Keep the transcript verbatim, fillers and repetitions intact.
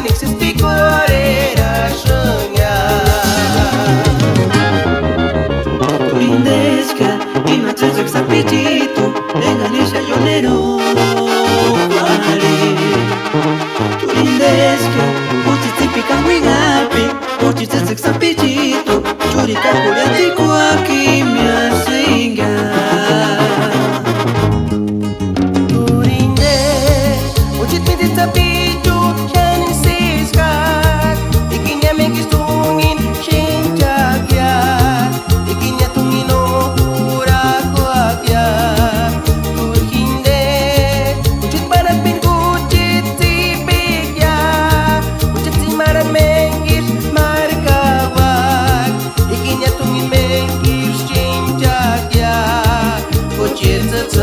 P'ikuarherasïnga. T'u rindeska ima tsïtsïki sapichitu enga nixani ionero juarhi. T'u rindeska jucheti tsïpikani uinhap'ini, jucheti tsïtsïki sapichitu churikak'urhitikuakimiasïnga. T'u rinde, jucheti minteni sapichu xáni síska, ikini amekisï t'ungini xénhchakia, ikini t'ungini no jurakuakia. T'u rinde, jucheti panhap'ini jucheti tsïpikia, jucheti tsimarhu amekisï markauaka, ikini t'ungini amekisï xénhchakia. Jucheti tsïtsïki